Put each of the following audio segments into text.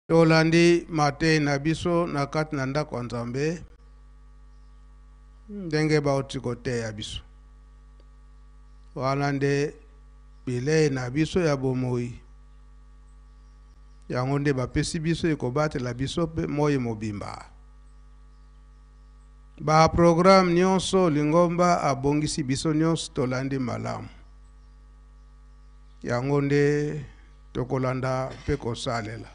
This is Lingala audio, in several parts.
Tolandi mateyi na biso na kati na ndako ya Nzambe ndenge bauti koteya biso. Wana nde bilei na biso ya bomoi, yango nde bapesi biso ekobatela biso mpe moi mobimba. Ba programme nyonso lingomba abongisi biso nyonso tolandi malamu. Yango nde tokolanda mpe kosalela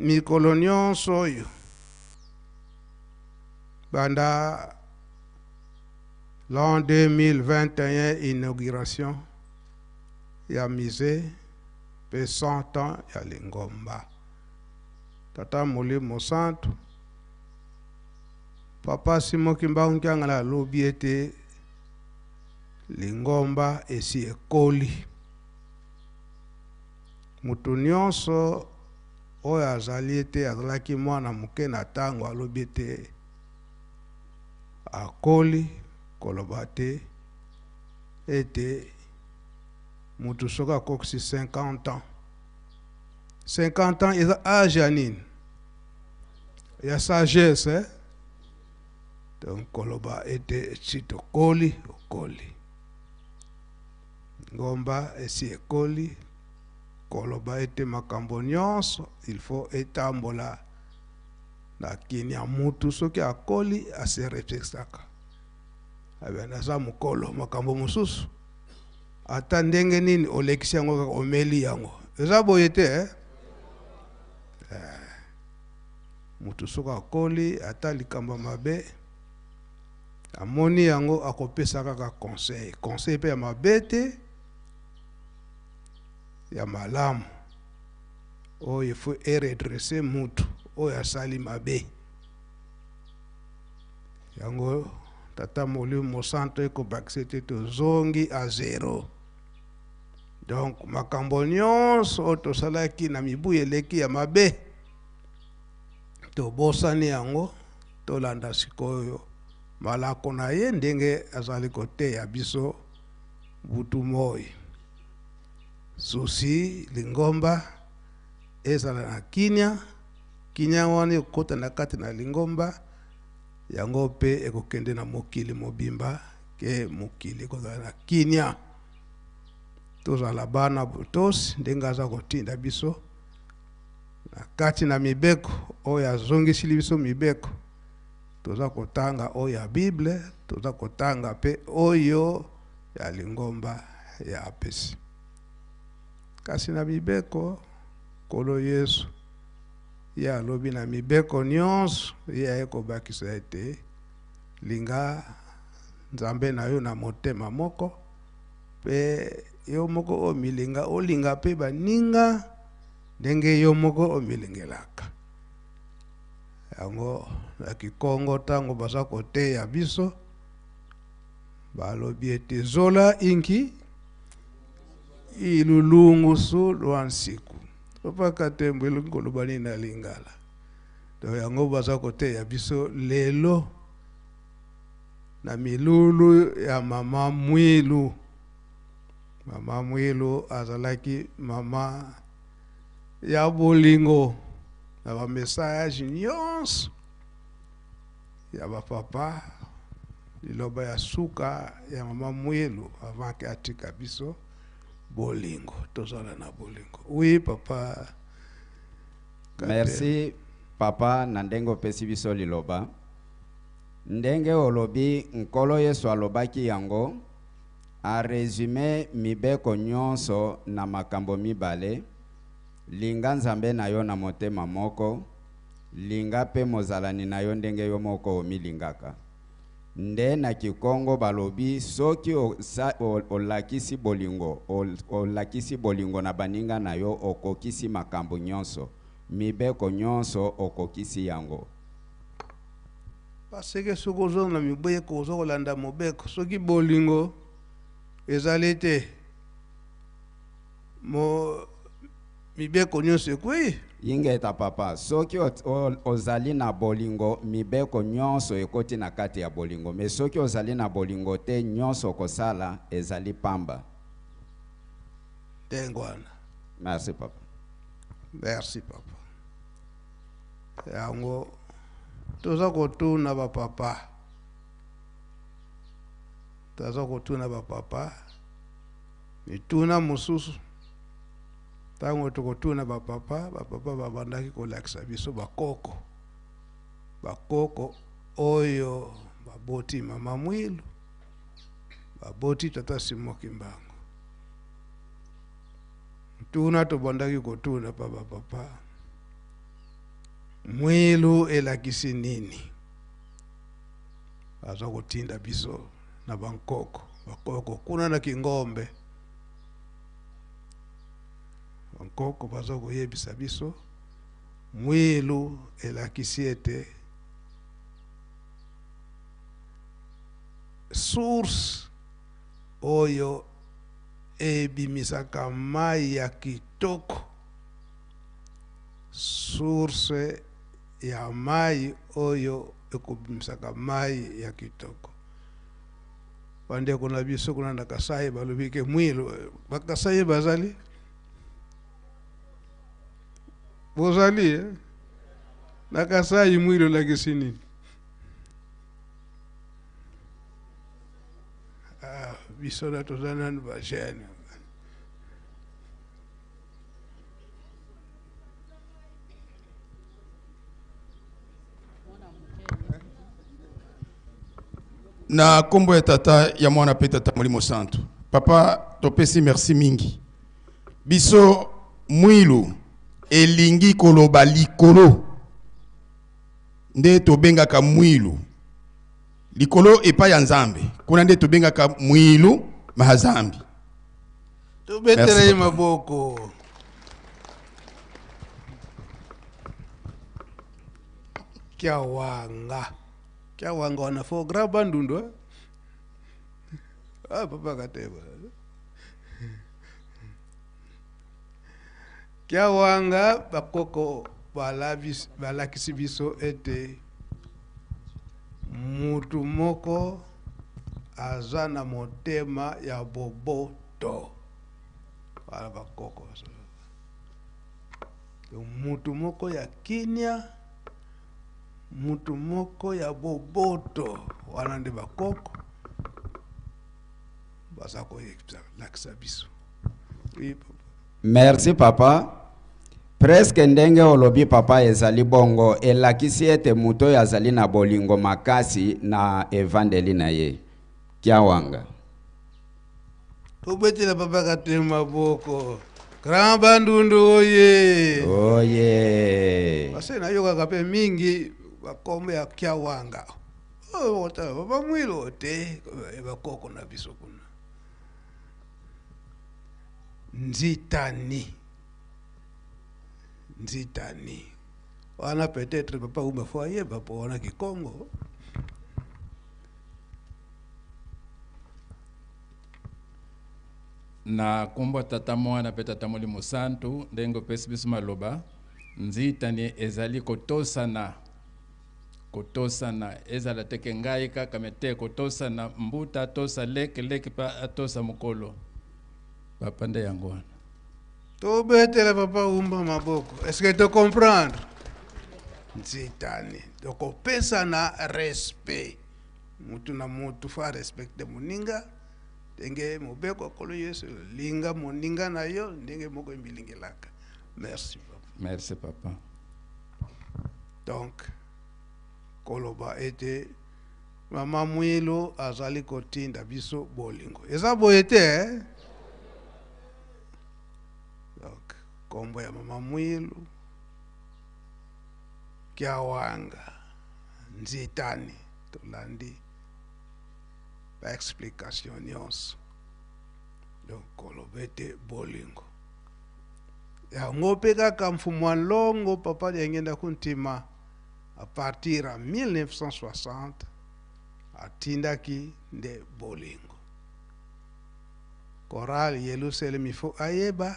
mikolo nyonso oyo banda l'an 2021 inauguration ya musée mpe 100 ans ya lingomba. Tata Molimo Santu, Papa Simon Kimbangu Kiangani alobi ete lingomba esi ekoli. Moto nyonso oyo azali ete azalaki mwana moke na ntango alobi ete akoli, koloba te ete moto soki akokisi 50 ans. 50 ans eza age ya nini? Ya sagesse, eh? Donc koloba ete esi tokoli, okoli. Ngomba esi ekoli, koloba ete makambo nyonso il faut etambola na kimia. Mutu soki akoli ase respectaka, abe naza mokolo, makambo mosusu ata ndenge nini olekisi yango kaka omeli yango, eza boye te, eh? Mutu soki akoli ata likambo mabe amoni yango akopesa kaka conseil, conseil mpe ya mabe te, ya malamu oyo il faut eredresser mutu oyo asali mabe. Yango Tata Molimo Mosantu ekobakisa ete tozongi a zero. Donc makambo nyonso oyo tosalaki na mibu eleki ya mabe tobosani yango, tolanda sikoyo malako na ye ndenge azali koteya biso butu moi. Susi lingomba ezala na kimia, kimia wana ekokota na kati na lingomba yango mpe ekokende na mokili mobimba, ke mokili ekozala na kimia. Tozala bana botosi ndenge aza kotinda biso na kati na mibeko oyo azongisili biso mibeko. Toza kotanga oyo ya Bible, toza kotanga mpe oyo ya lingomba ya apesi. Kasi na mibeko Nkolo Yesu ye alobi na mibeko nyonso ye aye kobakisa ete linga Nzambe na yo na motema moko, mpe yo moko omilinga, olinga mpe baninga ndenge yo moko omilingelaka. Yango na Kikongo ntango baza koteya biso balobi ete zola inki ilulungusu lwa nsiku opaka tembo elingi koloba nini na lingala. Donc yango baza koteya biso lelo na milulu ya mama Mwilu. Mama Mwilu azalaki mama ya bolingo na ba message nyonso ya ba papa. Liloba ya suka ya mama Mwilu avant ke atika biso, bolingo, tozala na bolingo. Oui papa. Merci papa na ndenge opesi biso liloba. Ndenge olobi Nkolo Yesu alobaki yango, a resume mibeko nyonso na makambo mibale, linga Nzambe na yo na motema moko, linga pe mozalani na yo ndenge yo moko omilingaka. Nde na Kikongo balobi soki olakisi bolingo, olakisi bolingo na baninga na yo, okokisi makambo nyonso, mibeko nyonso okokisi yango. Parce que soki ozo na mibeko, ozo kolanda mobeko, soki bolingo ezali te, mo mibeko nyonso ekwei. Ingeta papa, soki ozali na bolingo, mibeko nyonso ekoti na kati ya bolingo. Mais soki ozali na bolingo te, nyonso okosala ezali pamba. Ndenge wana. Merci papa. Merci papa. Yango toza kotuna ba papa, toza kotuna ba papa mituna mosusu. Ntango tokotuna ba papa, ba papa babandaki kolakisa biso bakoko, bakoko oyo baboti mama Mwilu, baboti tata Simon Kimbangu. Tuna tobandaki kotuna pa ba papa, Mwilu elakisi nini? Baza kotinda biso na bankoko, bakoko kuna na Kingombe. Bankoko baza koyebisa biso Mwilu elakisi ete source oyo ebimisaka mai ya kitoko, source ya mai oyo ekobimisaka mai ya kitoko. Bandeko na biso kuna na Kasai balobi ke Mwilu, ba Kasai bazali bozali eh? Na Kasai Mwilu elakisi nini? Ah, biso na toza nanu ba jeune. Na kombo ya tata ya mwana pe tata molimo santu. Papa topesi merci mingi. Biso Mwilu elingi koloba likolo nde tobengaka Mwilu. Likolo epai ya Nzambe kuna nde tobengaka Mwilu Mahazambi. Tobetela ye maboko. Kiawanga. Kiawanga wana fo grand Bandundu. Eh? Ah, papa Kateba. Kiawanga bakoko balakisi biso ete mutu moko aza na motema ya boboto. Wala bakoko. Mutu moko ya kimia, mutu moko ya boboto. Wana nde bakoko baza koyebisa biso. Oui, papa. Merci papa. Presque ndenge olobi papa ezali bongo, elakisi ete moto oyo azali na bolingo makasi na evandeli na ye. Kiawanga. Tobetela papa Katema maboko. Grand Bandundu oye. Oye. Parce nayokaka pe mingi bakombo ya Kiawanga. Oh, otala papa Mwilu te, bakoko na biso kuna. Nzitani. Nzitani. Wana peut-être papa Umba fo ayeba po wana Kikongo. Na kombo tata mwana pe tata molimo santu, ndenge opesi biso maloba, nzitani ezali kotosana, kotosana, ezala te ke ngai kaka me te, kotosana, mbuta atosa leke, leke pe atosa mokolo. Papa nde yango wana. Tobetela papa Umba maboko. Est-ce que tu comprends? Nzitani. Tokopesana respect. Mutu na mutu fa respecte moninga. Ndenge mobeko ya Nkolo Yesu, linga moninga na yo ndenge moko emilingelaka. Merci papa. Merci papa. Donc koloba ete mama Mwilu azali kotinda biso bolingo. Eza boye te eh? Donc kombo ya mama Mwilu Kiawanga Nzitani, tolandi ba explication nyonso. Donc koloba ete bolingo yango mpe kaka mfumu wa Nlongo papa Diangienda Kuntima à partir ya 1960 atindaki nde bolingo. Chorale Yelusalem il faut ayeba,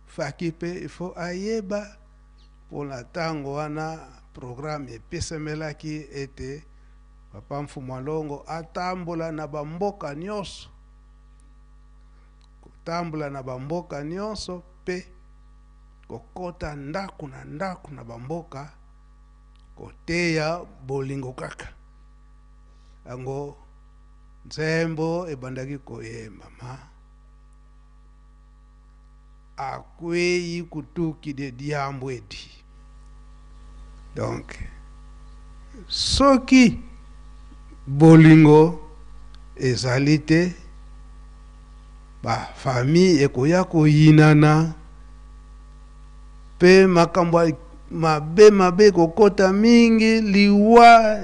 Faki pe il faut ayeba mpona ntango wana programme epesamelaki ete papa Mfumu wa Nlongo atambola na bamboka nyonso, kotambola na bamboka nyonso pe Kokota ndako na ndako na bamboka koteya bolingo kaka. Yango nzembo ebandaki koyembama akweyi kutuki de diambo edi. Donc soki bolingo ezali te, ba famille ekoya koyinana pe makambo mabe mabe ekokota mingi, liwa,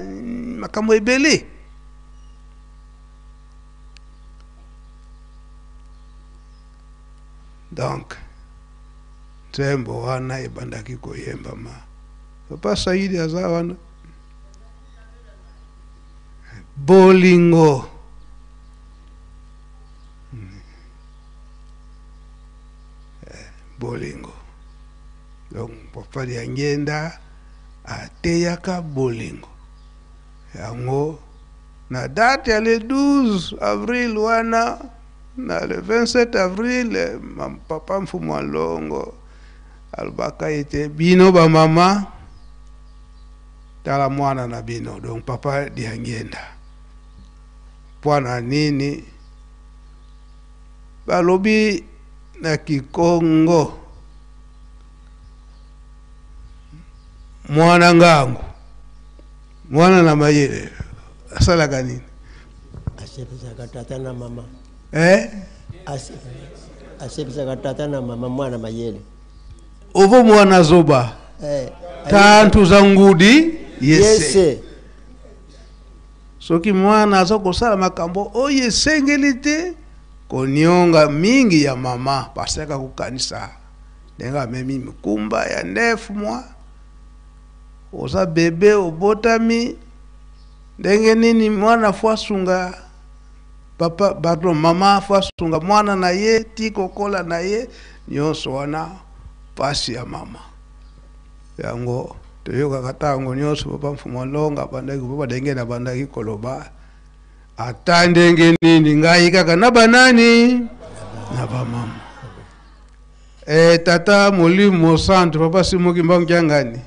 makambo ebele. Donc nzembo wana ebandaki koyembama. Papa Saidi aza wana. Bolingo. Bolingo. Donc Papa Diangienda ateyaka bolingo. Yango na date ya le 12 avril wana, na le 27 avril, Papa Mfumu Alongo alobaka ete bino ba mama tala mwana na bino, donc Papa Diangienda. Pwana nini balobi na Kikongo mwana ngangu mwana na mayele asalaka nini? Asepesaka tata na mama. Eh? Asepesaka tata na mama, mwana mayele. Ovo mwana zoba. Tantu za ngudi yese. Yese. Soki mwana aza kosala makambo oyo esengeli te, konionga mingi ya mama, pasaka kokanisa ndenge amemi mikumba ya 9 mois, oza bebe obotami ndenge nini, mwana fo asunga papa, pardon, mama fo asunga mwana na ye ti kokola na ye nyonso wana, pasi ya mama. Yango toyokaka ntango nyonso Papa Mfumu Alonga abandaki, Papa ndenge nabandaki koloba, ata ndenge nini ngai kaka na banani na bamama. Tata Molimo Centre, Papa Simoki Mbangu Kiangani,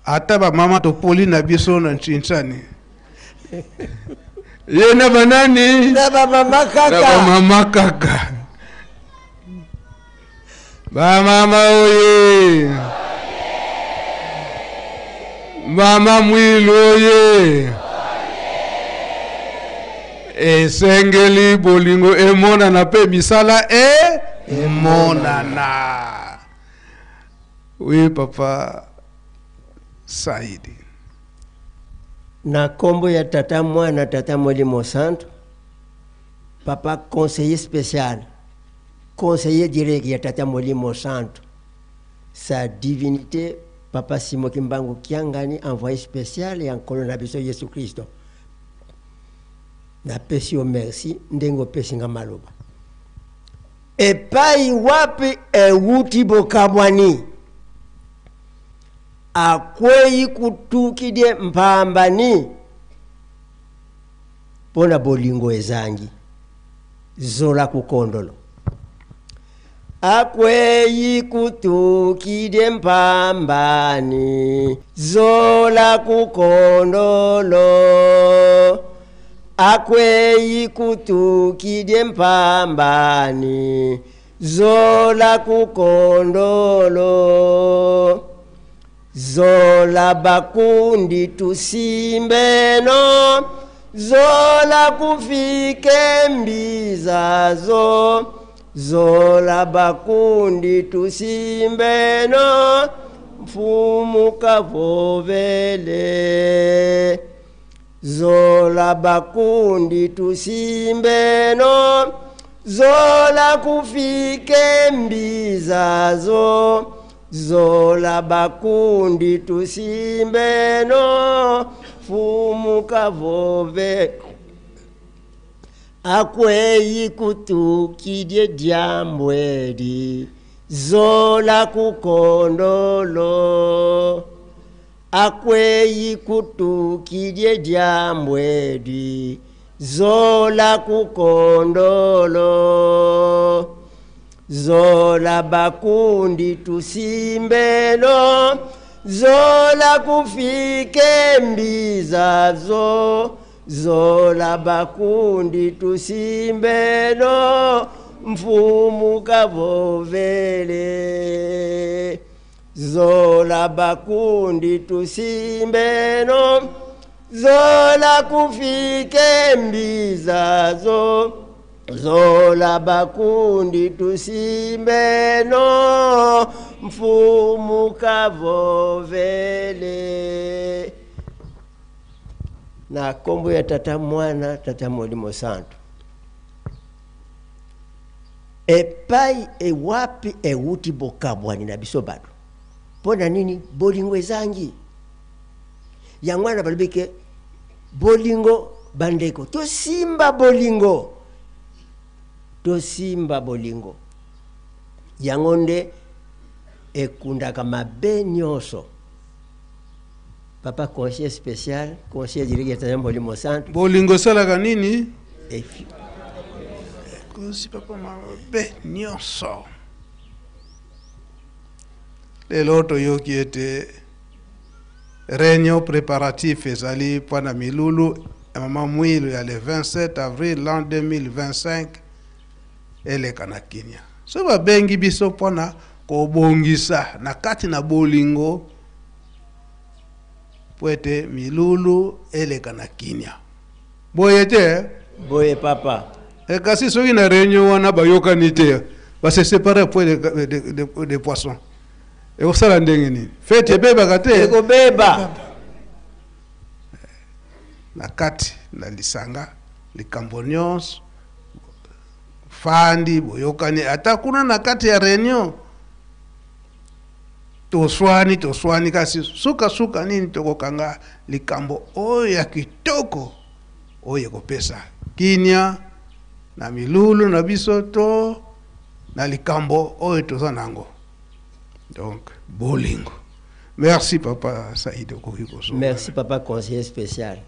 ata bamama topoli na biso na nchinsani ye na banani na bamama kaka. Na bamama kaka. Bamama oye, mama Mwilu oye, esengeli bolingo emonana mpe misala emonana. Oui, Papa Saidi. Na nkombo ya Tata, Mwana, Tata Molimo Santo, Papa conseiller spécial, conseiller direct ya Tata Molimo Santo, Sa Divinité Papa Simo Kimbangu Kiangani, envoyé spécial ya Nkolo na biso Yesu Kristo, napesi yo merci ndenge opesi nga maloba. Epai wapi ewuti bokamwani? Akwei kutukide mpambani mpo na bolingo ezangi. Zola kukondolo. Akwei kutukide mpambani, zola kukondolo. Akwei kutukide mpambani, zola kukondolo. Zola bakundi tusimbeno, zola kufike mbizazo. Zola bakundi tusimbeno, mfumu kavovele. Zola bakundi tusimbeno, zola kufike mbizazo. Zola bakundi tusimbeno, fumu kavove. Akwei kutukidye diambwedi, zola kukondolo. Akwei kutukidye diambwedi, zola kukondolo. Zola bakundi tusimbelo, zola kufike mbiza zo, zola bakundi tusimbelo, mfumu kavovele. Zola bakundi tusimbelo, zola kufike mbiza zo, zola bakundi tusimbeno, mfumu kavovele. Na kombo ya tata mwana tata molimo santu, epai ewapi ewuti bokabwani na biso bato mpo na nini bolingo ezangi yango wana balobi ke bolingo bandeko tosimba bolingo, tosimba bolingo yango nde ekundaka mabe nyonso. Papa conseiller spécial, conseiller direct ya molimo santu, bolingo esalaka nini? Ekosi papa mabe nyonso. Lelo toyoki ete réunion préparatif ezali mpona milulu ya mama Mwilu ya le 27 avril l'an 2025 eleka na Kinia. So babengi biso mpona kobongisa na kati na bolingo po ete milulu eleka na Kinia. Boye te? Boye papa. Kasi soki na réunion wana bayokani te, base séparer po de poisson, ekosala ndenge nini? Fete ebebaka te? Ekobeba. Na kati na lisanga likambo nyonso fandi boyokani, ata kuna na kati ya réunion toswani toswani, kasi sukasuka nini tokokanga likambo oyo ya kitoko oyo ekopesa kinia na milulu na biso to na likambo oyo toza nango. Donc bolingo. Merci papa Saïd, okoki kozonga. Merci papa conseiller spécial.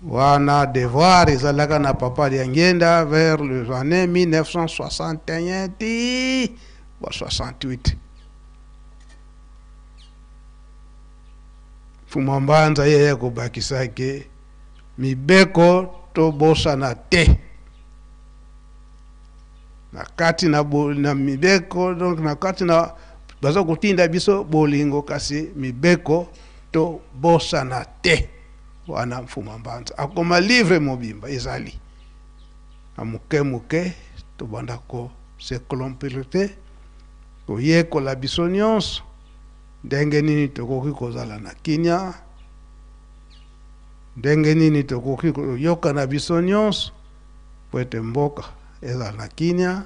Wana devoir ezalaka na papa Diangienda vers les années 1961 ti 68. Mfumu Mbanza ye akobakisaki mibeko tobosana te na kati na, na mibeko, donc na kati na baza kotinda biso bolingo, kasi mibeko tobosana te. Wana Mfumu Mbanza akoma livre mobimba ezali na moke moke tobanda ko se compléter, koyekola biso nyonso ndenge nini tokoki kozala na kinia, ndenge nini tokoki koyoka na biso nyonso po ete mboka ezala na kinia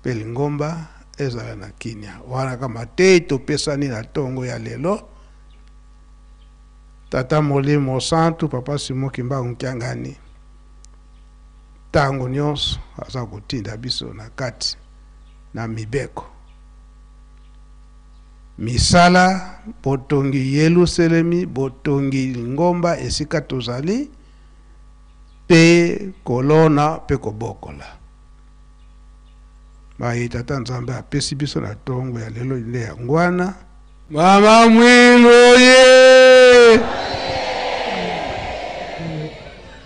mpe lingomba ezala na kinia. Wana kama te topesani na ntongo ya lelo. Tata Molimo Santu papa Simon Kimbangu Kiangani ntango nyonso aza kotinda biso na kati na mibeko misala botongi Yelusalemi, botongi lingomba esika tozali, pe kolona pe kobokola. Baye tata Nzambe apesi biso na ntongo ya lelo nde yango wana. Mama Mwilu oye!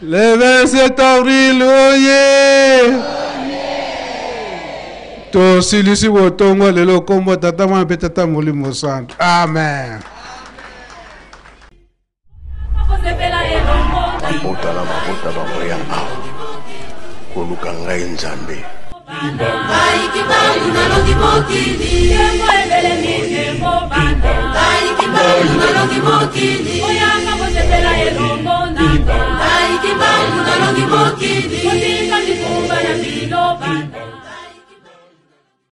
Le 27 avril oye! Tosilisi botongo lelo kombo tata mwana mpe tata Molimo Santu. Amen. Mabota na mabota bakoya awa koluka ngai Nzambe.